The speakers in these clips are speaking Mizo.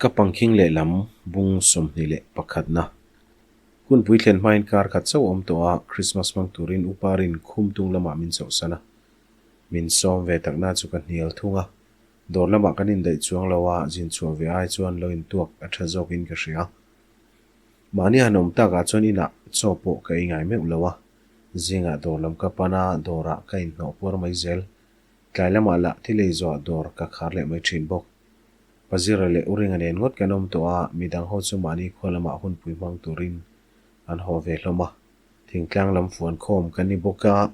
Ka pangkhing lehlam bung 21na hunpui thlen hmain kar khat chauh awm tawh a, Christmas hmang turin Upa Rin khum tung lamah min chauhsan a. Min sawm ve takna chu ka hnial thung a, dawr lamah kan indaih chuang lo a, zin chhuah ve ai chuan lo intuak a tha zawkin ka hria. Mahni han awm takah chuan inah chaw pawh ka ei ngai meuh lo a, zingah dawr lam ka pan a, dawrah ka inhnawh puar mai zel. Tlai lamah lah thil ei zawhah dawr ka khar leh mai thin bawk. Pazira leh Uringa nen ngawt kan awm tawh a, midang ho chu mahni khua lamah hunpui hmang turin an haw ve hlawm a. Thingtlang lam fuan khawm kan ni bawk a,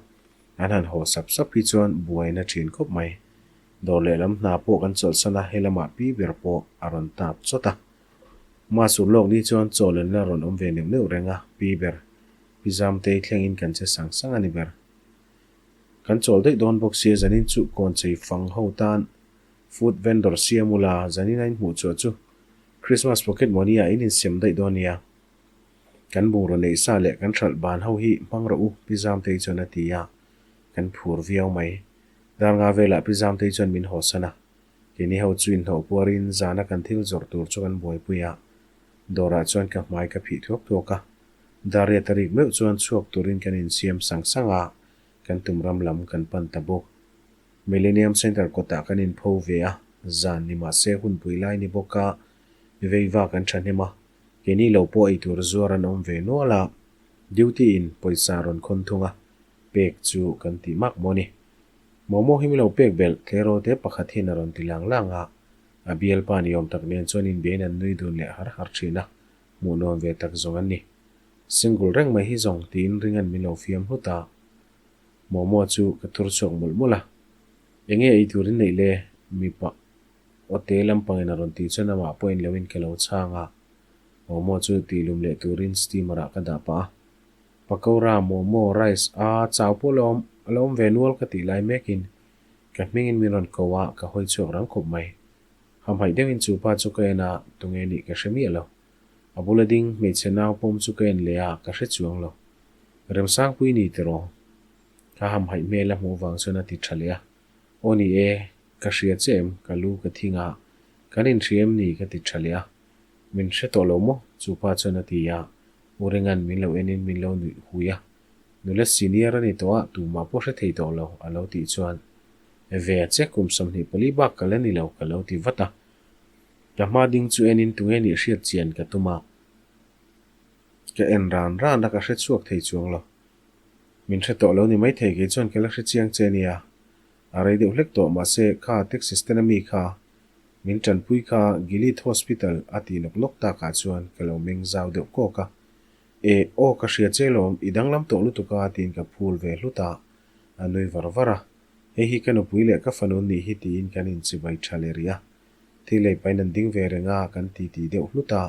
an han haw sap sap hi chuan buaina thin khawp mai. Dawr lehlam hna pawh kan chawlhsan a, helamah pi ber pawh a rawn tap chawt a. Mahsur lawk ni chuan chaw lenna rawn awm ve neuh neuh reng a, pi ber, pi Zamtei thlengin kan che sang sang a ni ber. Kan chawl daih dawn bawk sia zanin chu kawn chei fang ho tan food vendor siam ula zanin a inhmuh chhuah chu Christmas pocket money ah in insem daih dawn nia. Kan bungraw neih sa leh kan hralh ban ho hi hmang rawh u Pi Zamtei chuan a ti a, kan phur viau mai. Dar nga velah Pi Zamtei chuan min hawsan a, keini ho chu inhnawh puarin zana kan thil zawrh tur chu kan buaipui a, dawrah chuan ka hmai ka phih thuak thuak a. Daria ta rik meuh chuan chhuak turin kan insiam sang sang a, kan tum ram lam kan pan ta bawk. Millennium Centre kawtah kan inpho ve a, zan ni mah se hunpui lai ni bawk a, veiva kan thahnem a, keini lo pawh eitur zuar an awm ve nual a, duty in pawisa rawn khawn thung a, pek chu kan tih mak maw ni. Momo hi mi lo pek belh, tleirawl te pakhat hian a rawn ti lang lang a, a bialpa ni awm tak nen chuan inbiain an nui dun leh har har thin a, Hmuh nuam ve tak zawng an ni. Single reng mai hi zawng tiin ringan min lo fiam hlut a. Momo chu ka tur chhuak mawlh mawlh a. Enge ei tur in neih le? Mipa aw te lampangin a rawn tih chuan amah pawhin lo in ka lo chhang a. Momo chu tih lum leh turin steamer ah ka dah pah a. Pakora, momo, rice a chau pawh la awm a la awm ve nual ka tih lai mekin ka hmingin min rawn ko a, ka hawi chhuak rang khawp mai. Hamhaih deuhin chu pa chu ka en a, tunge nih ka hre miah lo. A bula ding hmeichhe nau pawm chu ka en leh a, ka hre chuang lo. Remsangpui ni tiraw? Ka hamhaih hmel a hmuh vang chuan a ti tha leh a. Aw ni e, ka hria che em? Ka lu ka thing a, kan inhria em ni? Ka ti tha leh a. Min hre tawh lo maw? Chu pa chuan a ti a, U Ringa'n min lo enin min lo nuih hui a. Nula senior a ni tawh a, tumah pawh hre thei tawh lo, a lo tih chuan Ve a che kum 24 bak ka la ni lo ka lo ti vat a. Ka hma ding chu enin tunge nih hriat chian ka tum a. Ka en ran ran a ka hre chhuak thei chuang lo. Min hre tawh lo ni maithei kei chuan ka la hre chiang che nia. A rei deuh hlek tawh mahse kha taxi stand a mi kha min tanpui kha Gilead Hospital a tih nawk nawk takah chuan ka lo meng zau deuh kawk a. E aw ka hria che lawm i danglam tawh lutuk a tiin ka phul ve hlut a. A nui var var a. Hei hi ka nupui leh ka fanu nih hi tiin kan inchibai tha leh rih a. Thil lei pain an ding ve reng a, kan titi deuh hlut a.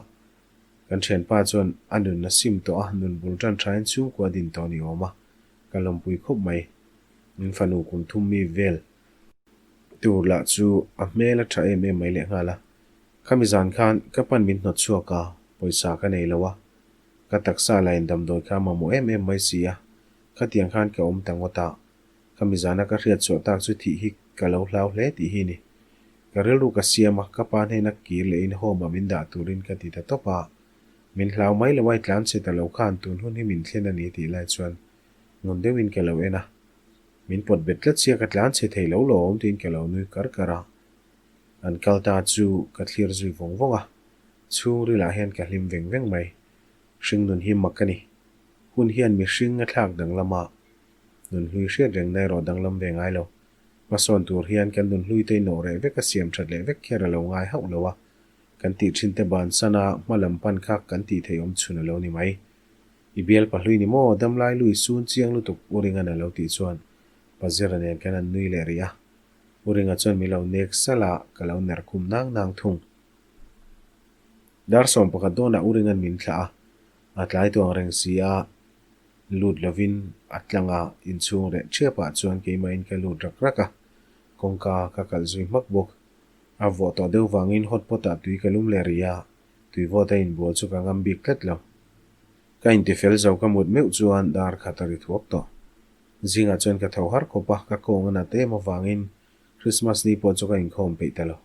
Kan thianpa chuan a nun a sim tawh a, nun bul tan thain chhungkua din tawh ni awm a, ka lawmpui khawp mai. In fanu kum thum mi vel tur lah chu a hmel a tha em em mai lehnghal a. Khami zan khan ka pan min hnawt chhuak a, pawisa ka nei lo a. Ka taksa la in damdawi kha mamawh em em mai si a, khatiang khan ka awm ta ngawt a. Ka mizana ka hriat chhuah tak chu thih hi ka lo hlau hle tih hi ni. Ka rilru ka siam a, ka pa hnena kir lehin home-ah min dah turin ka ti ta tawp a. Min hlau mai lo a, i tlan che ta lo khan tun hun hi min thlen a ni tih lai chuan ngun deuhin ka lo en a. Min pawt bet tlat sia ka tlan che thei lo lawm tiin ka lo nui kar kar a. An kal ta chu ka thlir zui vawng vawng a, chhungrilah hian ka hlim veng veng mai. Hringnun hi mak a ni. Hun hian mihring a thlak danglam a. Nunhlui hriat reng na erawh danglam ve ngai lo. Hmasawn tur hian kan nunhlui te inawh reh vek a siam that leh vek kher a lo ngai hauh lo a. Kan tih thin te bansan a, hma lam pan kha kan tih theih awm chhun a lo ni mai. I bial pahlui ni maw, damlai lui sun chiang lutuk U Ringa'n a lo tih chuan Pazira nen kan han nui leh rih a. U Ringa chuan min lo nek salh a, ka lo ner khum nang nang thung. Dar 11 dawnah U Ringa'n min thlah a, a tlai tuang reng si a. Lut lovin a tlang a, inchhung reh ṭhiapah chuan keimahin ka lut rak rak a, kawngka ka kalh zui hmak bawk. A vawh tawh deuh vangin hot pot ah tui ka lum leh rih a, tui vawt a inbual chu ka ngam bik tlat lo. Ka intifel zo ka mut meuh chuan dar khat a ri thuak tawh. Zingah chuan ka tho har khawp a, ka kawng a nat em avangin Christmas ni pawh chu ka inkhawm peih ta lo.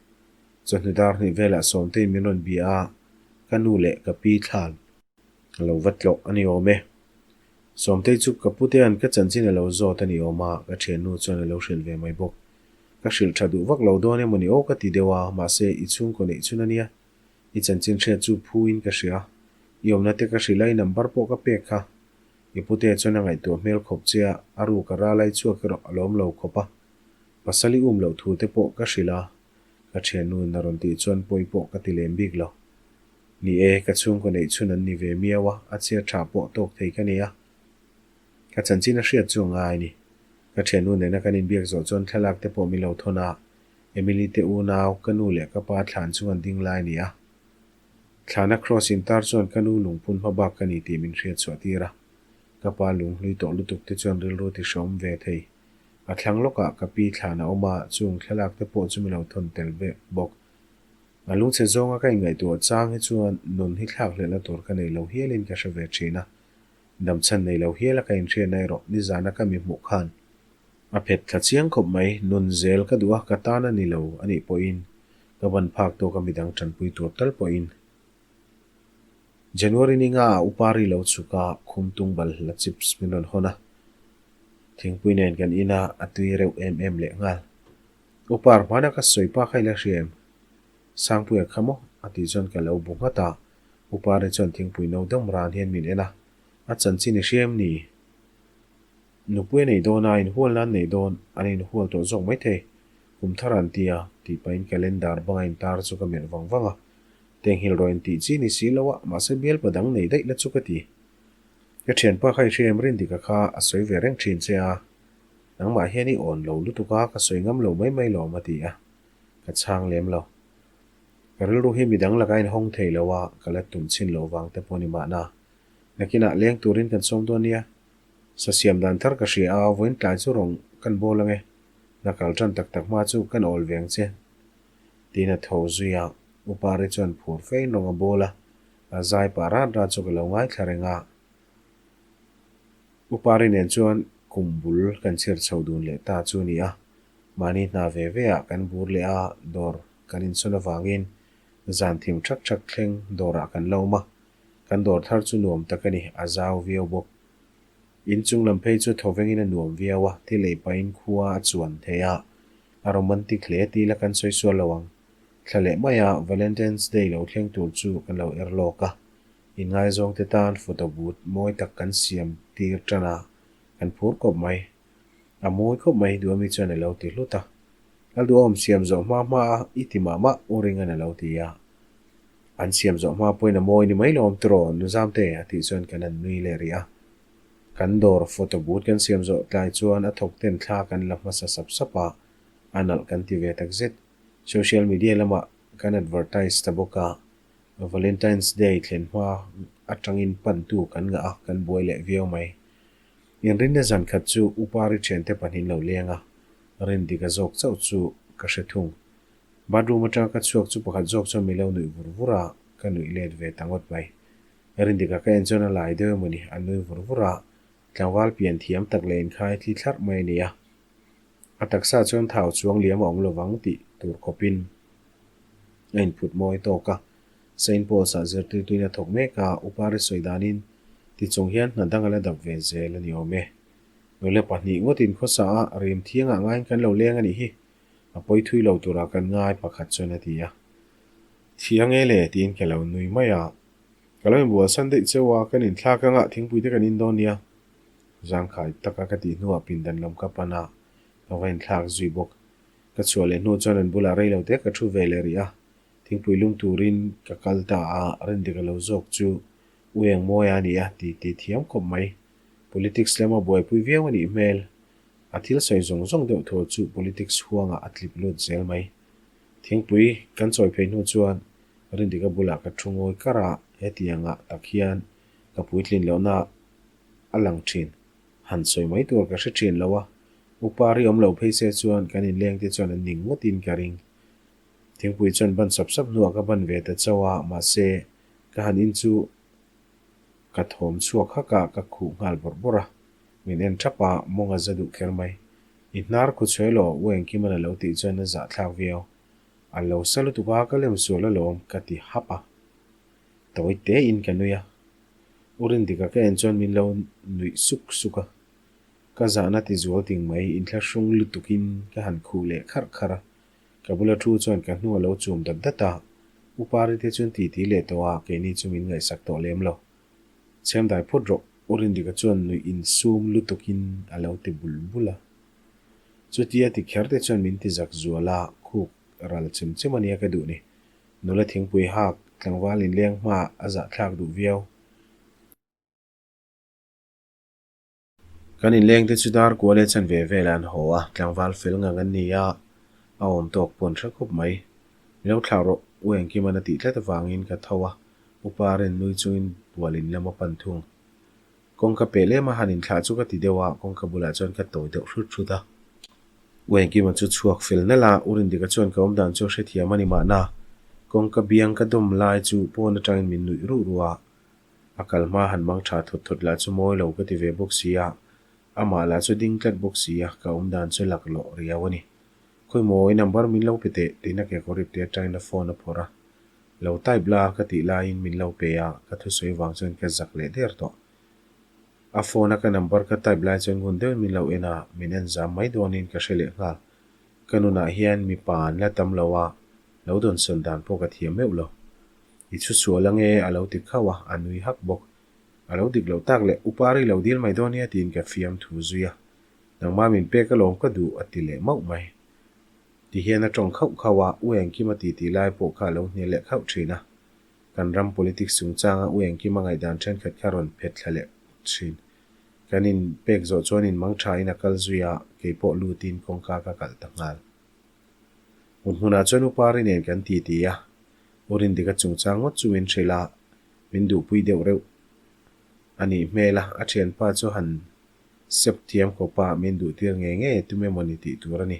Chawhnu dar hnih velah Sawmteiin min rawn bia a, ka nu leh ka pi thlan a lo va tlawh a ni awm e. Sawmtei chu ka putea'n ka chanchin a lo zawt a ni awm a, ka thiannu chuan a lo hrilh ve mai bawk. Ka hrilh tha duh vak lo dawn emaw ni aw ka ti deuh a, mahse i chhungkaw neih chhun a nia. I chanchin hriat chu phuin ka hria. I awmna te ka hrilh a, i number pawh ka pek kha. I putea chuan a ngaihtuah hmel khawp che a, a ruk a ral ai chhuak erawh a lawm lo khawp a. Pasal i um loh thu te pawh ka hrilh a, ka thiannuin a rawn tih chuan pawi pawh ka ti lem bik lo. Ni e, ka chhungkaw neih chhun an ni ve miau a, a chhiat tha pawh tawk thei ka nei a. Ka chanchin a hriat chu a ngai a ni. Ka thiannu nena kan inbiak zawh chuan thlalak te pawh min lo thawn a, Emily te unau, ka nu leh ka pa thlan chung an ding lai a ni a. Thlana cross intar chuan ka nu lungphun hma bak ka ni tih min hriat chhuah tir a. Ka pa lunghlui tawh lutuk te chuan rilru ti hreawm ve thei. A thlang lawkah ka pi thlan a awm a, chung thlalak te pawh chu min lo thawn tel ve bawk. A lungchhe zawnga ka inngaihtuah chang hi chuan nun hi thlak hlelhna tur ka nei lo hialin ka hre ve thin a. Damchhan nei lo hiala ka inhriatna erawh nizana ka mi hmuh khan a phet thla chiang khawp mai. Nun zel ka duh a, ka tan a ni lo a nih pawhin ka ban phak tawka midang tanpui tur tal pawhin January ni nga ah Upari lo chhuk a, Khumtung balhla chips min rawn hawn a. Thingpui nen kan in a, a tui reuh em em leh nghal. Upar hmana ka sawi pa kha i la hria em? Sangpuia kha maw? A tih chuan ka lo bu nghat a. Upari chuan thingpui no dam ran hian min en a, A chanchin i hria em ni? Nupui a nei dawn a, inhual nan nei dawn, an inhual tawh zawk mai thei. Kum thar an ti a, tih pahin calendar banga intar chu ka melh vang vang a. Tenghilh rawh intih chi ni si lo a, mahse bialpa dang nei daih la chu ka ti. Ka thianpa kha i hria em Rindika kha a sawi ve reng thin che a, nangmah hian i awn lo lutuk a, ka sawi ngam lo mai mai lawm a ti a, ka chhang lem lo. Ka rilru hi midang laka inhawng thei lo a, ka la tum chhin lo vang te pawh ni mahna. Nakinah leng turin kan sawm dawn nia. Sa siam dan thar ka hria a, vawiin tlai chu rawng kan bawl ange. Hna kal tan tak tak hma chu kan awl ve ang che. Tiin a tho zui a, Upari chuan phur fein rawng a bawl a, a zai pah rat rat chu ka lo ngaithla reng a. Upari nen chuan kum bul kan chhir chho dun leh ta chu a ni a, mahni hna ve ve ah kan bur leh a, dawr kan insawn avangin zan thim thak thak thleng dawrah kan la awm a, kan dawr thar chu nuam tak a ni, a zau viau bawk. In chung lam phei chu thaw vengin a nuam viau a, thil ei pahin khua a chuan thei a, a romantic hle ti ila kan sawi sual lo ang. Thla leh maia Valentine's Day lo thleng tur chu kan lo er lawk a, inngaizawngte tan photo booth mawi tak kan siam tir tan a, kan phur khawp mai. A mawi khawp mai Duami chuan a lo ti hlut a. Lalduhawm siam zawh hma hma a i ti mah mah U Ringan a lo ti a. An siam zawh hma pawhin a mawi ni mai lawm tiraw Nuzamte a tih chuan kan han nui leh rih a. Kan dawr photo booth kan siam zawh tlai chuan a thawk ten thla kan la hmasa sap sap a, a nalh kan ti ve tak zet. Social media lamah kan advertise ta bawk a, Valentine's Day thlen hma atangin pantu kan ngah a, kan buai leh viau mai. Inrinna zan khat chu Upari thiante pahnih lo leng a, Rindika zawk chauh chu ka hre thung. Bathroom atanga ka chhuak chu pakhat zawk chuan min lo nuih vur vur a, ka nuih let ve ta ngawt mai. Rindika ka en chuan a lai deuh emaw ni, a nui vur vur a, tlangval pian thiam tak leh inkhai thli thlarh mai a ni a. A taksa chuan thau chuang liam a awm lovang tih tur khawpin a inphut mawi tawk a. Saint Paul's-ah zirtirtuin a thawk mek a, Upari sawi danin tichung hian hna dang a la dap ve zel a ni awm e. Nule pahnih ngawtin khawsa a, rim thiangah ngaiin kan lo leng a nih hi. A pawi thui lo turah kan ngai pakhat chuan a ti a. Thiang e le tiin ka lo nui mai a. Ka lo inbualsan daih cheu a, kan inthlak anga thingpui te kan in dawn nia. Zangkhai taka ka tih hnuah pindan lam ka pan a, ka va inthlak zui bawk. Ka chhuah leh hnu chuan an bulah rei lo te ka thu ve leh rih a, thingpui lum turin ka kal ta a, Rindika lo zawk chu U Engmawia a ni a ti ti thiam khawp mai. Politics lama buaipui viau a nih hmel. A thil sawi zawng zawng deuh thaw chu politics huangah a tlip lut zel mai. Thingpui kan chawi phei hnu chuan Rindika bulah ka thu ngawi kar a, hetiangah tak hian ka puitlin lohna a lang thin. Han sawi mai tur ka hre thin lo a, upa ri awm lo phei se chuan kan inleng te chuan an ning ngawtin ka ring. Thingpui chuan ban sap sap hnuah ka ban ve ta chauh a, mahse ka han in chu ka thawm chhuak hak a, ka khuh nghal bawrh bawrh a. Min en thap a, mawng a za duh kher mai. I hnar khu chhuai lo, U Engkiman a lo tih chuan a zahthlak viau. A lo sa lutuk a, ka lem sual alawm ka ti hap a. Tawi tein ka nui a. U Rindika ka en chuan min lo nuih suk suk a. Ka zahna ti zual ting mai inthlahrung lutukin ka han khuh leh kharh kharh a. Ka bula thu chuan ka hnu a lo chum dat dat a. U Pari te chuan titi leh tawh a, keini chu min ngaihsak tawh lem lo. Chhem dai phawt rawh, U Rindika chuan nuih insum lutukin a lo ti bul bul a. Chutia ti kher te chuan min ti zak zual a, khuk ral chem chem a nia ka duh ni. Nula thingpui hak, tlangval inleng hma a zahthlak duh viau. Kan inleng te chu dar kual leh chanve velah an haw a, tlangval fel ngang an ni a, a awm tawk pawn hre khawp mai. Mi lo thlah rawh, U Engkiman a tih tlat avangin ka tho a, Upa Rin nui chungin bual in lam a pan thung. Kawngka peh lem a han inthlah chu ka ti deuh a, kawngka bulah chuan ka tawi deuh hrut hrut a. U Engkima chu chhuak fel nalh a, U Rindika chuan ka awmdan chu a hrethiam a ni mahna, kawngka biang ka dawm lai chu pawn atangin min nuih ruh ruh a. A kal hma han mang tha thawt thawt lah chu mawi lo ka ti ve bawk si a, amah lah chu ding tlat bawk si a, ka awmdan chu laklawh riau a ni. Khawi maw i number min lo pe teh tiin a kekawr ipte atangin a phone a phawrh a. Lo type la ka tih laiin min lo pe a, ka thusawi vang chuan ka zak leh der tawh. A phone a ka number ka type lai chuan ngun deuhin min lo en a, min en zam mai dawnin ka hre leh nghal. Ka nunah hian mipa an la tam lo a, lo dawnsawn dan pawh ka thiam meuh lo. I chhu sual ange a lo ti khauh a, a nui hak bawk. A lo dik loh tak leh Upa ri lo dil mai dawn nia tiin ka fiam thu zui a. Nangmah min pek alawm ka duh a ti leh mauh mai. Ti hian a tawng khauh khauh a, U Engkima titi lai pawh kha a lo hnial leh khauh thin a. Kan ram politics chungchanga U Engkima ngaihdan thenkhat kha rawn phet thla leh thin. Kan in pek zawh chuan in mang tha in a kal zui a, kei pawh lutin kawngka ka kalh ta nghal. Hmun hmunah chuan U Pari nen kan titi a, U Rindika chungchang ngawt chu min hrilh a, min duhpui deuh reuh a nih hmel a, a thianpa chu han sep thiam khawpa min duhtir ngei ngei tum emaw ni tih tur a ni.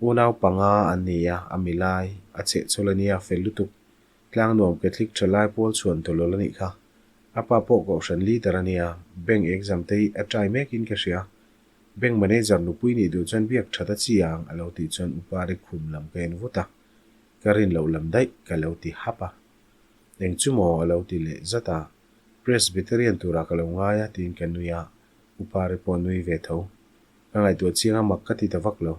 Unau panga an ni a, a milai, a chhehchhawl a nia, fel lutuk. Tlangnuam Catholic thalai pawl chhuan tawlawl a nih kha. A pa pawh kohhran leader a nia, bank exam te hi a try mekin ka hria. Bank manager nupui nih duh chuan biak that a chi ang a lo tih chuan Upa ri khum lam ka en vut a, ka rin loh lam daih ka lo ti hap a. Eng chu maw a lo ti leh zat a, Presbyterian turah ka lo ngai a tiin ka nui a, Upa ri pawh nui ve tho. Ka ngaihtuah chiang a mak ka ti ta vak lo.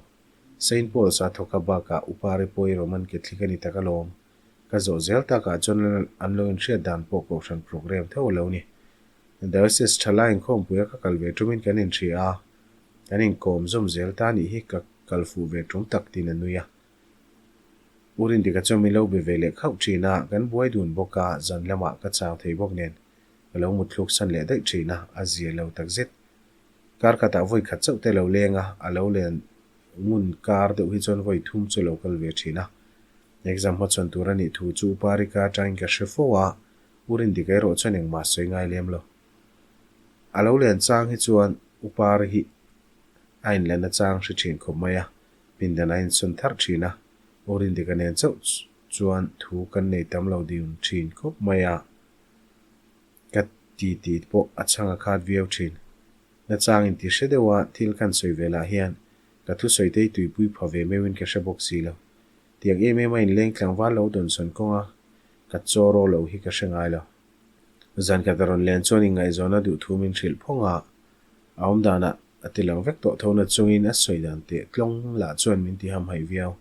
Saint Paul's a thawk a bakah Upa ri pawh i Roman Catholic a ni tak alawm. Ka zawh zel takah chuan an lo inhriat dan pawh kohhran program tho a lo ni. Diocese thalai inkhawmpuia ka kal ve tumin kan inhria a, kan inkawm zawm zel ta nih hi ka kal fuh ve tum tak tiin a nui a. U Rindika chuan min lo be ve leh khauh thin a, kan buai dun bawk a, zan lamah ka chau thei bawk nen ka lo mutthluk san leh daih thin a, a zia lo takzet. Kar khatah vawi khat chauh te lo leng a, a lo len ngun kar deuh hi chuan vawi thum chu lo kal ve thin a. Exam hmachhawn tur a nih thu chu Upa Rika atangin ka hre fo a, U Rindika erawh chuan engmah sawi ngai lem lo. A lo len chang hi chuan Upa Ri hi a inlenna chang hre thin khawp mai a, pindan a insawn tharh thin a, U Rindika nen chauh chuan thu kan nei tam lo dun thin khawp mai a, ka ti ti pawh a chhang a khat viau thin. Nachang inti hre deuh a thil kan sawi ve lah hian ka thusawi te hi tuipui pha ve meuhin ka hre bawk si lo. Tiang em em a inleng tlangval lo dawnsawn kawnga ka chaw ro lo hi ka hre ngai lo. Zan khat a rawn len chuan inngaihzawn a duh thu min hrilh phawng a, a awm danah a ti lang vek tawh tho na chungin a sawi dan teh tlawng lah chuan min ti hamhaih viau.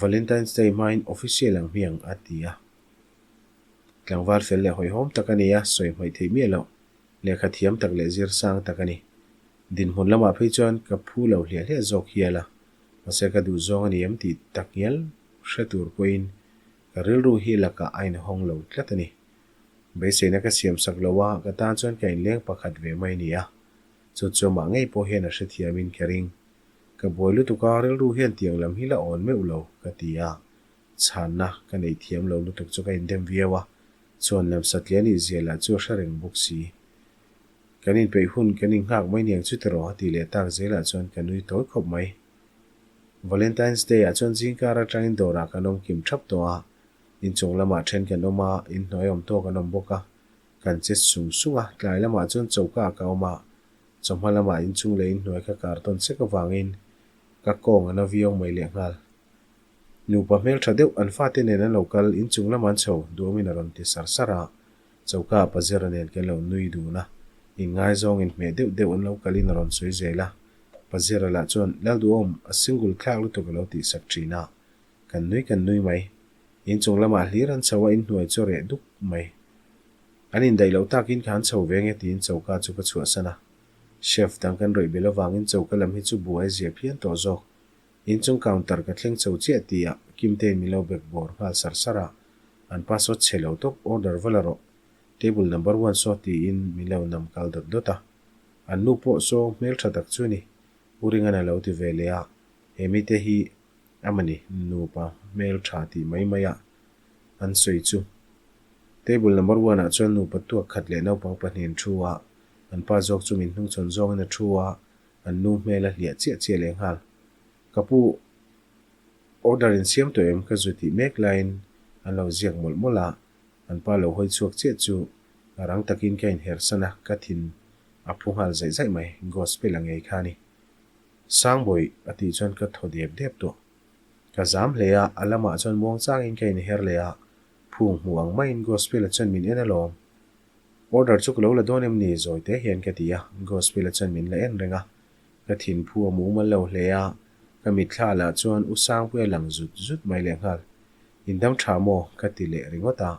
Valentine's Day hmain official ang hmiang a ti a. Tlangval fel leh hawihhawm tak a ni a, sawi hmaih theih miah loh. Lehkha thiam tak leh zir sang tak a ni. Dinhmun lamah phei chuan ka phu lo hliah hliah zawk hial a, mahse ka duh zawng a ni em tih tak ngial hre tur pawhin ka rilru hi lakah a inhawng lo tlat a ni. Beiseina ka siam sak lo a, ka tan chuan ka inleng pakhat ve mai a ni a, chu chu amah ngei pawh hian a hrethiamin ka ring. Ka buai lutuk a, rilru hian tiang lam hi la awn meuh lo, ka ti a, chhanna ka nei thiam lo lutuk chu ka indem viau a, chuan lam satliah nih zia lah chu a hre reng bawk si. Kan inpeih hun kan inghak mai niang chu tiraw a tih leh tak zelah chuan ka nui tawi khawp mai. Valentine's Day ah chuan zingkar atangin dawrah kan awm kim thap tawh a, inchung lamah then kan awm a, inhnuai awm tawk an awm bawk a, kan che sung sung a, tlai lamah chuan choka ah ka awm a, chawhma lamah inchung leh inhnuai ka kar tawn sek avangin ka kawng a na viau mai lehnghal. Nupa hmeltha deuh an fate nen an lo kal, inchung lamah an chho, duamin a rawn ti sar sar a. Choka ah Pazira nen kan lo nui dun a, inngaizawng inhmeh deuh deuh an lo kalin a rawn sawi zel a. Pazira lah chuan, Lalduhawm, a single thlak lutuk a lo tihsak thin a. Kan nui kan nui mai. Inchung lamah hlir an chho a, inhnuai chu a reh duk mai. An indaih loh takin kha an chho ve nge tiin choka chu ka chhuahsan a. Chef dang kan rawih bel avangin choka lam hi chu buai zia phian tawh zawk. Inchung counter ka thleng chho chiah tih ah Kimtein min lo bek bawr nghal sar sar a, an pa saw chhe lo tawp order va la rawh, table number one saw tiin min lo nam kal dawt dawt a. An nu pawh saw hmeltha tak chu ni, U Ringan a lo ti ve leh a, he mite hi amani nupa hmeltha tih mai mai a an sawi chu. Table number one ah chuan nupa tuak khat leh naupang pahnihin thu a, an pa zawk chu min hnungchhawn zawngin a thu a, An nu hmel a hliah chiah chiah leh nghal. Ka pu, order in siam tawh em? Ka zu tih mek laiin an lo ziak mawlh mawlh a, an pa lo hawi chhuak chiah chu a rang takin ka inhersan a, ka thin a phu nghal zaih zaih mai, gospel a ngei kha a ni. Sangbawih a tih chuan ka thaw dep dep tawh. Ka zam hle a, a lamah chuan muang changin ka inher leh a, phung hmu ang maiin gospel-a chuan min en alawm. Order chu ka lo la dawn em ni? Zawi te hian ka ti a, Gospel-a chuan min la en reng a. Ka thinphu a mumal lo hle a, ka mitthla lah chuan U Sangpuia lang zut zut mai leh nghal. In dam tha maw? ka ti leh ringawt a.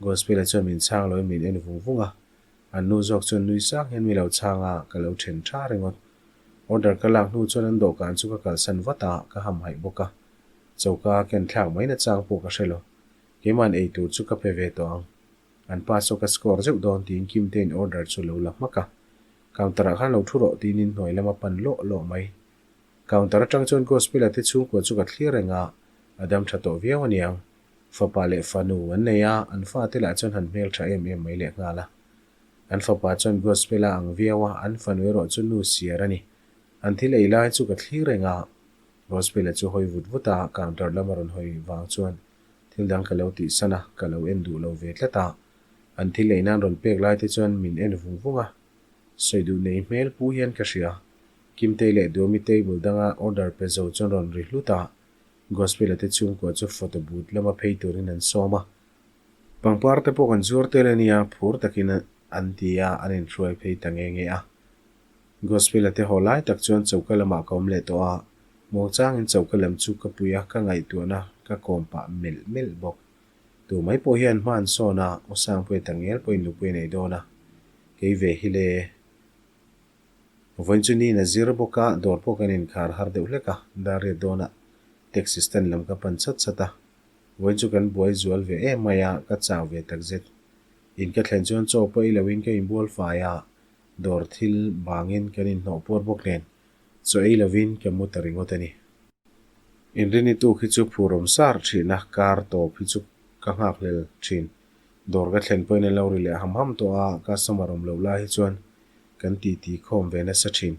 Gospel-a chuan min chhang loin min en vung vung a. An nu zawk chuan nui sang hian mi lo chhang a, ka lo then tha ringawt. Order ka lak hnu chuan an dawhkan chu ka kalsan vat a, ka hamhaih bawk a. Choka ken thlak mai nachang pawh ka hre lo. Keima'n ei tur chu ka pe ve tawh ang. An pa saw ka score zeuh dawn tiin Kimtein order chu lo la hmak a. Counter ah khan lo thu rawh tiin inhnuai lam a pan lawh lawh mai. Counter atang chuan Gospel-a te chhungkua chu ka thlir reng a, a dam tha tawh viau aniang. Fapa leh fanu an nei a, an fate lah chuan han hmel tha em em mai leh nghal a. An fapa chuan Gospel-a ang viau a, an fanu erawh chu nu siar a ni. An thil ei lai chu ka thlir reng a, Gospel-a chu hawi vut vut a, counter lam a rawn hawi vang chuan Thil dang ka lo tihsan a, ka lo en duh lo ve tlat a. An thil ei nan rawn pek lai te chuan min en vung vung a. Sawi duh nei hmel pu hian ka hria. Kimtei leh Duami table danga order pe zo chuan rawn ri hlut a. Gospel-a te chhungkua chu photo booth lama phei turin an sawm a. Pangpar te pawh kan zuar tel a nia, phur takin an ti a, an inhruai phei ta nge nge a. Gospel-a te haw lai tak chuan choka lamah ka awm leh tawh a, muangchangin choka lam chu ka pui a, ka ngaihtuahna ka kawm pah melh melh bawk. Tu mai pawh hian hma an sawn a, aw Sangpuia ta ngel pawhin nupui a nei dawn a, kei ve hi le. Vawiin chu niin a zir bawk a, dawr pawh kan inkhar har deuh hlek a, dar riat dawnah taxi stand lam ka pan chat chat a, vawiin chu kan buai zual ve em mai a, ka chau ve takzet. In ka thlen chuan chaw pawh ei loin ka inbual fai a, Dawr thil bangin kan inhnawh puar bawk nen, chaw ei lovin ka mu ta ringawt a ni. Inrini tuk hi chu phurawm sar thin a, kar tawp hi chu ka nghakhlel thin. Dawr ka thlen pawhin an lo ri leh ham ham tawh a, customer awm loh lai hi chuan kan titi khawm ve nasa thin.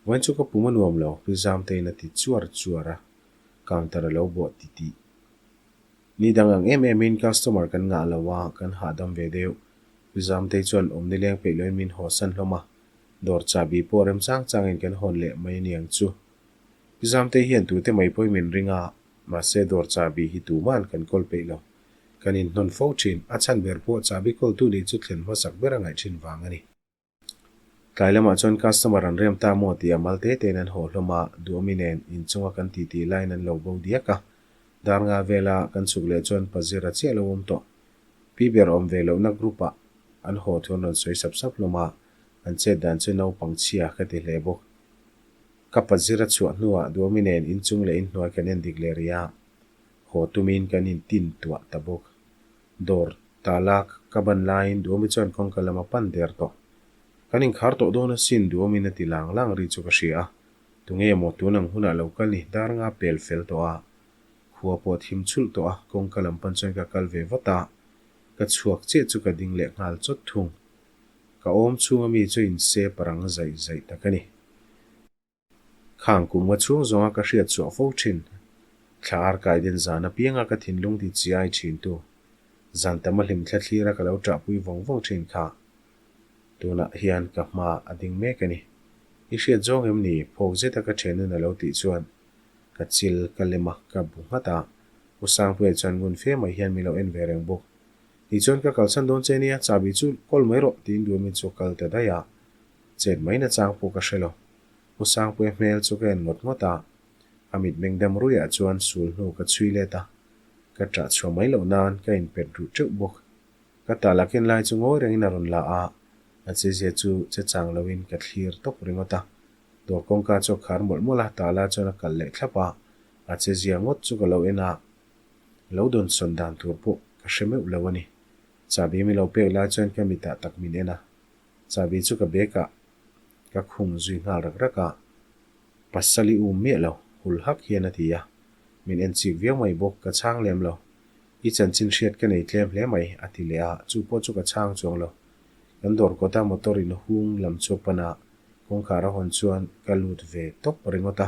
Vawiin chu ka pum a nuam lo, Pi Zamtein a ti chuar chuar a, counter a lo bawh titih. Ni dang ang em emin customer kan ngah lo a, kan hahdam ve deuh. Pi Zamtei chuan awm nileng peih loin min hawsan hlawm a, dawr chahbi pawh rem chang changin kan hawn leh mai aniang chu. Pi Zamtei hian tute mai pawhin min ring a, mahse dawr chahbi hi tuma'n kan kawl peih lo. Kan inhnawn fo thin, a chhan ber pawh chahbi kawltu nih chu thlen hmasak ber a ngaih thin vang a ni. Tlai lamah chuan customer an rem ta maw tih a mal te tein an haw hlawm a, Duhawmi nen inchunga kan titi laiin an lo bo diak a. Dar nga vela kan chhuk leh chuan Pazira chiah lo awm tawh. Pi ber awm ve lohna group ah an haw thu an rawn sawi sap sap hlawm a, an chet dan chu naupang chhia ka ti hle bawk. Ka Pazira chhuah hnuah Duhawmi nen inchung leh inhnuai kan en dik leh rih a, haw tumin kan intin tuah ta bawk. Dawr tala ka ban laiin Duhawmi chuan kawngka lam a pan der tawh. Kan inkhar tawh dawn asin Duhawmin a ti lang lang ri chu ka hria a. Tunge maw tun ang hunah lo kal ni dar nga pel fel tawh a. Khua pawh a thim chhulh tawh a, kawngka lam pan chuan ka kal ve vat a. Ka chhuak chiah chu ka ding leh nghal chawt thung. Ka awm chhunga mi chu inse parang zaih zaih tak a ni. Khang kum nga chhung zawnga ka hriat chhuah fo thin. Thla ar kai den zan apianga ka thinlung ti chiai thin tu. Zan tam a hlim thla thlira ka lo ṭahpui vawng vawng thin kha. Tunah hian ka hma a ding mek a ni. I hriat zawng em ni? Phawk zeta ka ṭhianun a lo tih chuan ka chil ka lem a, ka bu nghat a. U Sangpuia chuan ngun fe mai hian min lo en ve reng bawk. Tichuan ka kalsan dawn che nia, chahbi chu kawl mai rawh tiin Duamin chu a kal ta daih a. Chet mai nachang pawh ka hre lo. U Sangpuia hmel chu ka en ngawt ngawt a, a mitmeng dam ruiah chuan sul hnu ka chhui let a, ka ṭah chhuah mai loh nan ka inpet ruh ṭeuh bawk. Ka tah la ken lai chu ngawi rengin a rawn la a, a chezia chu che chang loin ka thlir tawp ringawt a. Dawr kawngka chu a khar mawlh mawlh a, tah la chuan a kalh leh thlap a, a chezia ngawt chu ka lo en a, lo dawnsawn dan tur pawh ka hre meuh lo a ni. Chahbi mi lo pek lai chuan ka mitah tak min en a, chahbi chu ka bag ah ka khung zui nghal rak rak a, Pasal i um miah lo, hul hak hian a ti a. Min en chik viau mai bawk, ka chhang lem lo. I chanchin hriat ka nei tlem hle mai, a ti leh a, chu pawh chu ka chhang chuang lo. Kan dawr kawta motor in hung lam chu a pan a, kawngkhar a hawn chuan ka lut ve tawp ringawt a.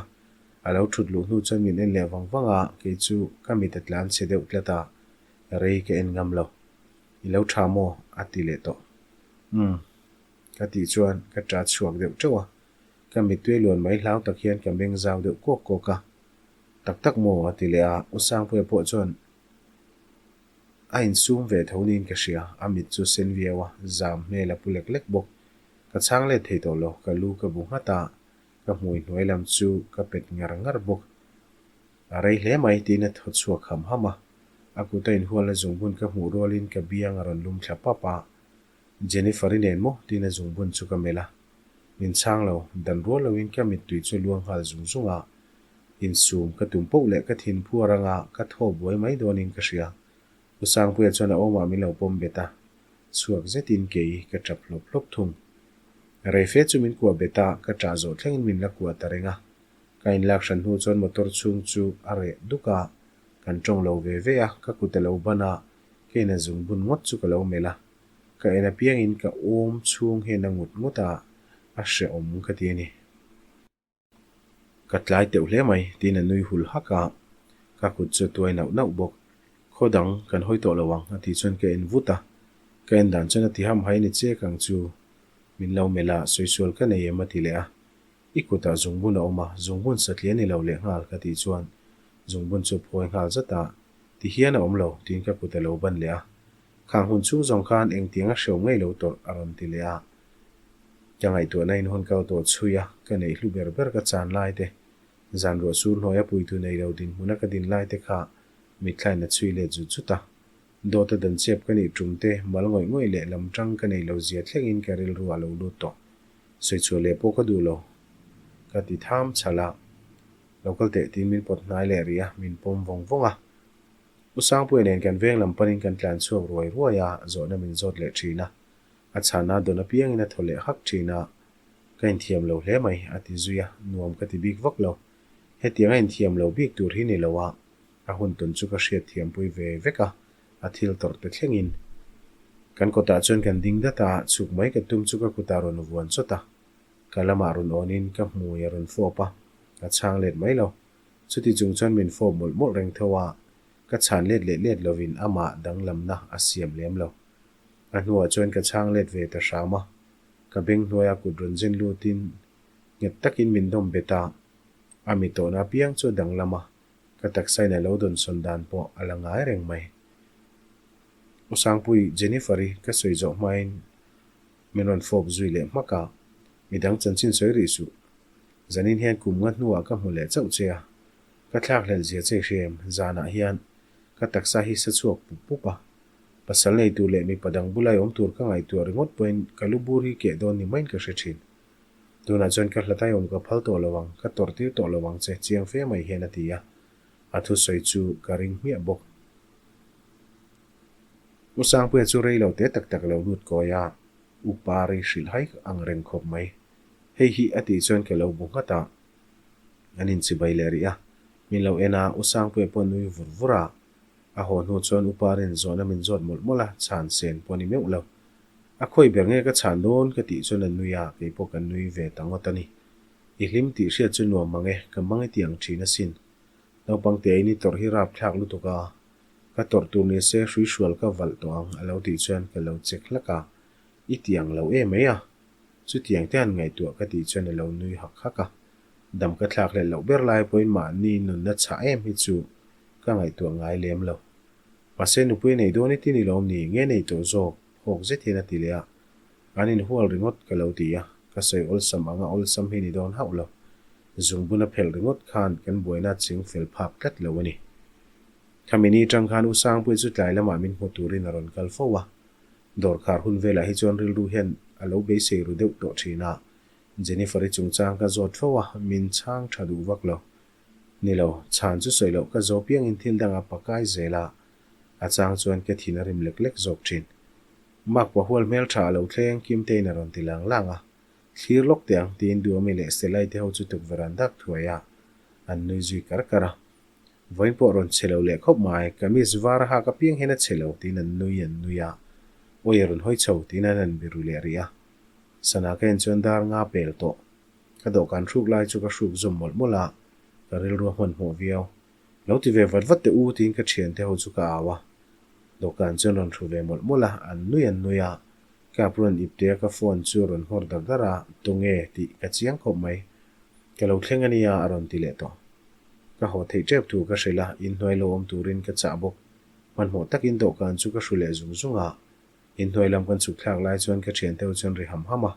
A lo thut luh hnu chuan min en leh vang vang a, kei chu ka mit a tlan chhe deuh tlat a, rei ka en ngam lo. I lo tha maw? a ti leh tawh. Umm. Ka tih chuan ka ṭa chhuak deuh ṭeuh a, ka mittui luan mai hlau tak hian ka meng zau deuh kawk kawk a. Tak tak maw? a ti leh a, U Sangpuia pawh chuan a insum ve tho niin ka hria, a mit chu sen viau a, zam hmel a pu lek lek bawk. Ka chhang let thei tawh lo, ka lu ka bu nghat a, ka hmui hnuai lam chu ka pet ngar ngar bawk. A rei hle mai tiin a thaw chhuak ham ham a, a kut a inhualna zungbun ka hmuh rualin ka biang a rawn lum thla pap a, Jennifer-i nen maw? tiin a zungbun chu ka melh a. Min chhang lo, dan rual loin ka mittui chu luang nghal zung zung a. Insum ka tum poh leh ka thin phuar anga ka thaw buai mai dawnin ka hria. U Sangpuia chuan a awmah min lo pawm bet a, chhuak zetin kei ka tap hlawp hlawp thung. Reife chu min kuah bet a, ka ṭah zawh thlengin min la kuah ta reng a. Ka inlak hran hnu chuan motor chhung chu a reh duk a, kan ṭawng lo ve ve a, ka kut a lo ban a, Keiin a zungbun ngawt chu ka lo melh a, ka en apiangin ka awm chhung hian a ngut ngut a, a hrehawm ka ti a ni. Ka tlai teuh hle mai, tiin a nui hul hak a, ka kut chu a tuai nauh nauh bawk. Khaw dang kan hawi tawh lo ang, a tih chuan ka en vut a, ka en dan chuan a ti ham hai ni chek ang chu. Min lo melh a, sawi sual ka nei em a ti leh a, I kutah zungbun a awm a, zungbun satliah a ni lo leh nghal ka tih chuan zungbun chu a phawi nghal zat a, ti hian a awm lo tiin ka kut a lo ban leh a. Khang hun chhung zawng khan engtiang a hrehawm ngei lo tawrh a rawn ti leh a. Ka ngaihtuahna in hun kal tawh chhui a, ka neih hlu ber ber ka chan lai te, zan ruah sur hnuaia puitu nei lo dinhmuna ka din lai te kha mitthlain a chhui let zut zut a. Dawta dan chep ka nih tum te, mal ngawih ngawih leh lam tang ka nei lo zia thlengin ka rilru a lo lut tawh. Sawichhuah leh pawh ka duh lo. Ka ti tham chhalh a, lo kal teh tiin min pawt hnai leh rih a, min pawm vawng vawng a. U Sangpuia nen kan veng lam panin kan tlan chhuak ruai ruai a, zawhna min zawt leh thin a. A chhana dawn apiangin a thaw leh hak thin a, ka inthiam lo hle mai, a ti zui a, nuam ka ti bik vak lo. Hetiang a inthiam lo bik tur hi ni lo a, a hun tawn chu ka hriat thiampui ve vek a, a thil tawrh te thlengin. Kan kawtah chuan kan ding dat a, chhuk mai ka tum chu ka kutah rawn vuan chawt a, ka lamah rawn awnin ka hmui a rawn fawp a, ka chhang let mai lo. Chuti chung chuan min fawp mawlh mawlh reng tho a, ka chhan let leh let lovin amah danglamna a siam lem lo. A hnuah chuan ka chhang let ve ta hram a, ka beng hnuaia kut rawn zen lutin nghet takin min dawm bet a, a mi tawhna apiang chu a danglam a, Ka taksa in a lo dawnsawn dan pawh a la ngai reng mai. U Sangpui, Jennifer-i ka sawi zawh hmain min rawn fawp zui leh hmak a, midang chanchin sawi rih suh. Zanin hian kum nga hnuah ka hmu leh chauh che a, ka thlak hlelh zia che hria em? Zanah hian ka taksa hi sa chhuak pup pup a, pasal nei tur leh mipa dang bulai awm tur ka ngaihtuah ringawt pawhin ka lu bur hi keh dawn ni maiin ka hre thin. Tunah chuan ka hlat aiawm ka phal tawh lo ang, ka tawrh tir tawh lo ang che, chiang fe mai hian a ti a. A thusawi chu ka ring hmiah bawk. U Sangpuia chu rei lo te tak tak lo lut kawi a, U Pari hrilh hai ang reng khawp mai. Hei hi a tih chuan ka lo bu nghat a, an inchibai leh rih a. Min lo en a, U Sangpuia pawh nui vur vur a. A haw hnu chuan U Pari'n zawhna min zawt mawlh mawlh a, chhan sen pawh a ni meuh lo. A khawi ber nge ka chhan dawn ka tih chuan a nui a, kei pawh ka nui ve ta ngawt a ni. I hlim tih hriat chu nuam mang e, ka mang i ti ang thin asin. Naupang te in i tawrh hi rap thlak lutuk a, ka tawrh tur ni se hrui hrual ka valh tawh ang a lo tih chuan ka lo check hlak a, i ti ang lo em mai a. Chutiang te han ngaihtuah ka tih chuan a lo nui hak hak a, dam ka thlak hlelh loh ber lai pawhin mahni nunna chhah em hi chu. Ka ngaihtuah ngai lem lo. Mahse nupui a nei dawn i ti ni lawm ni? Nge nei tawh zawk? Phawk zet hian a ti leh a. An inhual ringawt ka lo ti a, ka sawi awlsam anga awlsam hi ni dawn hauh lo. Zungbun a phelh ringawt khan kan buaina ching fel phak tlat lo a ni. Khami ni tang khan U Sangpuii chu tlai lamah min hmu turin a rawn kal fo a. Dawrkhar hun velah hi chuan rilru hian a lo beisei ru deuh tawh thin a. Jennifer-i chungchang ka zawt fo a, min chhang tha duh vak lo. Ni lo, chhan chu sawi loh ka zo piangin thil danga pakai zel a, a chang chuan ka thin a rim lek lek zawk thin. Mark pahual hmel tha a lo thleng, Kimtein a rawn ti lang lang a. Thlir lawk teh ang, tiin Duami leh Selai te ho chu tukverh an dak thuai a, an nui zui kar kar a. Vawiin pawh rawn che lo leh khawp mai, kamis var a hak apiang hian a che lo, tiin an nui an nui a. Awi a rawn hawi chho, tiin an han biru leh rih a. Sana ka en chuan dar nga pel tawh. Ka dawhkan hruk lai chu ka hruk zawm mawlh mawlh a, ka rilru a hmanhmawh viau. Lo ti ve vat vat teh u tiin ka thiante ho chu ka au a. Dawhkan chuan rawn hru ve mawlh mawlh a, an nui an nui a. Ka apron ipte a ka phone chu a rawn nghawr dar dar a, tunge tih ka chiang khawp mai. Ka lo thleng a nia a rawn ti leh tawh. Ka haw theih tep thu ka hrilh a, inhnuai lo awm turin ka chah bawk. Hmanhmawh takin dawhkan chu ka hru leh zung zung a. Inhnuai lam kan chhuk thlak lai chuan ka thiante ho chuan ri ham ham a.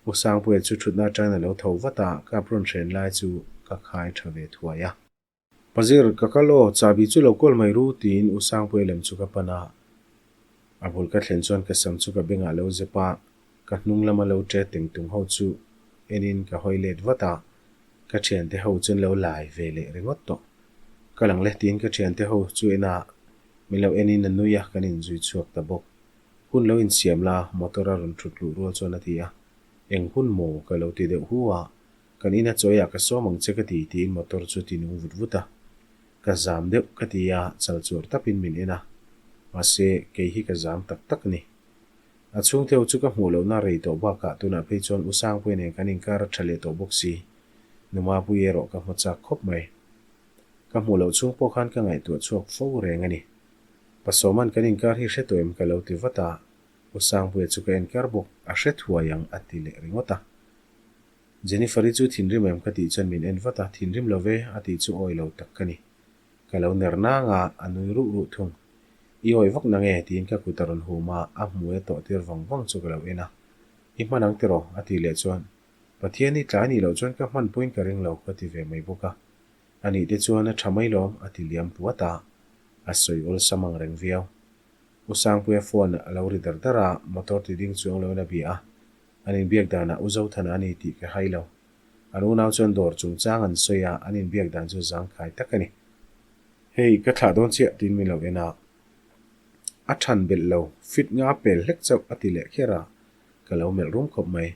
U Sangpuia chu thutna atangin a lo tho vat a, ka apron hren lai chu ka khai tha ve thuai a. Pazir, ka kal aw, chahbi chu lo kawl mai ru, tiin U Sangpuia lem chu ka pan a. A bul ka thlen chuan ka sam chu ka bengah lo zep a, ka hnung lama lo ṭe teng tung ho chu enin ka hawi let vat a, ka thiante ho chuan lo lai ve leh ringawt tawh. Ka lang le tiin ka thiante ho chu en a, min lo enin a nui a, kan inzui chhuak ta bawk. Hun lo insiam la, motor a rawn thut luh rual chuan a ti a. Eng hun maw? ka lo ti deuh hu a. Kan ina chawiah ka sawm ang che ka ti, tiin motor chu ti nung vut vut a. Ka zam deuh ka ti a, chal chuar tapin min en a. Mahse, kei hi ka zam tak tak a ni. A chhungteu chu ka hmuh lohna rei tawh bakah tunah phei chuan U Sangpuia nen kan inkar a tha leh tawh bawk si. Numapui erawh ka hmu chak khawp mai. Ka hmuh loh chhung pawh khan ka ngaihtuah chhuak fo reng a ni. Pasawman kan inkar hi hre tawh em ka lo ti vat a, U Sangpuia chu ka enkar bawk, a hre thuai ang a ti leh ringawt a. Jennifer-i chu thinrim em ka tih chuan min en vat a, thinrim lo ve a tih chu awi lo tak ka ni. Ka lo ner nang a, a nui ruh ruh thung. I awi vak nange tiin ka kut a rawn hum a, a hmui a tawh tir vang vang chu ka lo en a. I hman ang tiraw? a tih leh chuan, Pathian i tlai nih loh chuan ka hman pawhin ka ring lo ka ti ve mai bawk a. A nih te chuan a tha mai lawm, a ti liam puat a, a sawi awlsam ang reng viau. U Sangpuia phone a lo ri dar dar a, motor ti ding chuang loin a bia a, an inbiak danah U Zothana a ni tih ka hai lo. An unau chuan dawr chungchang an sawi a, an inbiak dan chu zangkhai tak a ni. Hei, ka thlah dawn chiah tiin min lo en a, a than belh lo, fit nga pel hlek chauh a ti leh kher a, ka lo melh rum khawp mai.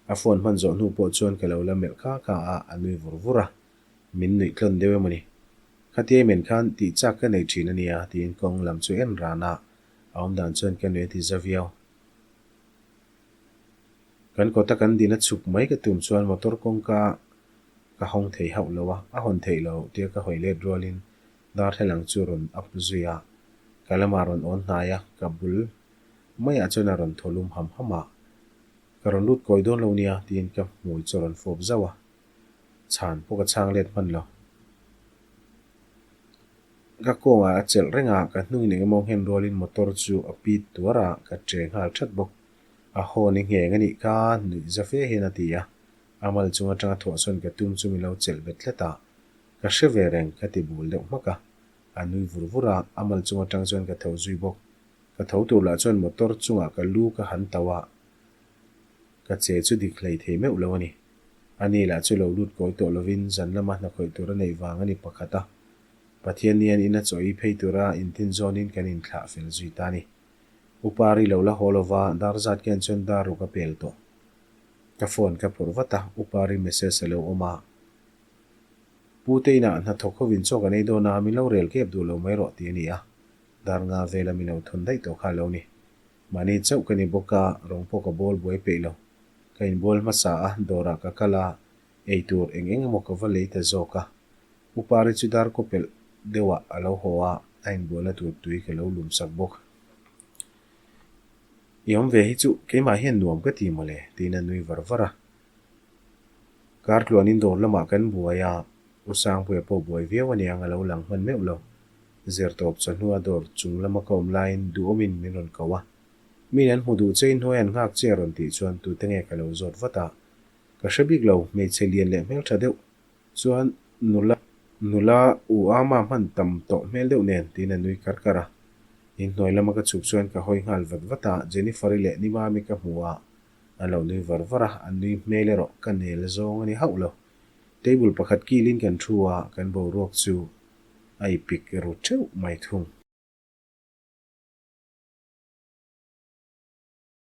A phone hman zawh hnu pawh chuan ka lo la melh kha kha a, a nui vur vur a. Min nuih tlawn deuh emaw ni? Khatia i men khan tih chak ka nei thin a nia, tiin kawng lam chu en ran a, a awm dan chuan ka nui a ti za viau. Kan kawta kan din a chhuk mai ka tum chuan motor kawngka ka hawng thei hauh lo a, a hawn theih lo tia ka hawi let rualin darthlalang chu rawn up zui a, ka lamah rawn awn hnai a, ka bul maiah chuan a rawn thaw lum ham ham a. Ka rawn lut kawi dawn lo nia tiin ka hmui chu a rawn fawp zauh a, chhan pawh ka chhang let hman lo. Ka kawngah a chelh reng a, ka hnungin eng emaw nghen rualin motor chu a pit tuar a, ka che nghal that bawk. A haw ni ngheng a nih kha, nuih za fe hian a ti a. A mal chung atanga thawhsawn ka tum chu min lo chelh bet tlat a, ka hre ve reng ka ti bul deuh hmak a. A nui vur vur a, a mal chung atang chuan ka tho zui bawk. Ka tho tur lah chuan motor chungah ka lu ka han tauh a, ka che chu dik hlei thei meuh lo a ni. Ani lah chu lo lut kawi tawh lovin zan lama hna khawih tur a neih vang a ni pakhat a. Pathian nian ina chaw ei phei tura intin zawnin kan inthlah fel zui ta a ni. Upari lo la haw lova dar zat khian chuan dar ruk a pel tawh. Ka phone ka phurh vat a, Upari message a lo awm a. Pu te inah hnathawk hovin chaw kan ei dawn a, min lo rel kep duh lo mai rawh tih a ni a. Dar nga vela min lo thawn daih tawh kha a lo ni. Mahni chauh ka ni bawk a, rawng pawh ka bawl buai peih lo. Ka inbual hmasa a, dawrah ka kal a, ei tur eng eng emaw ka va lei ta zawk a. Upari chu dar kaw pelh deuhah a lo haw a, a inbualna tur tui ka lo lum sak bawk. I awm ve hi chu keimah hian nuam ka ti mawle, tiin a nui var var a. Kar tluanin dawr lamah kan buai a. U Sangpuia pawh buai viau a niang a lo lang hman meuh lo. Zirtawp chawhnu a dawr chung lama ka awm laiin duhawmin min rawn ko a. Min an hmu duh che in hnuai an nghak che a rawn tih chuan tute nge ka lo zawt vat a. Ka hre bik lo, hmeichhe lian leh hmeltha deuh chuan nula nula u ama hman tam tawh hmel deuh nen tiin a nui kar kar a. Inhnuai lama ka chhuk chuan ka hawi nghal vat vat a, Jennifer-i leh Nimami ka hmu a, an lo nui var var a, an nui hmel erawh ka nel zawng a ni hauh lo. Table pakhat kilin kan thu a, kan boruak chu a ipik ru teuh mai thung.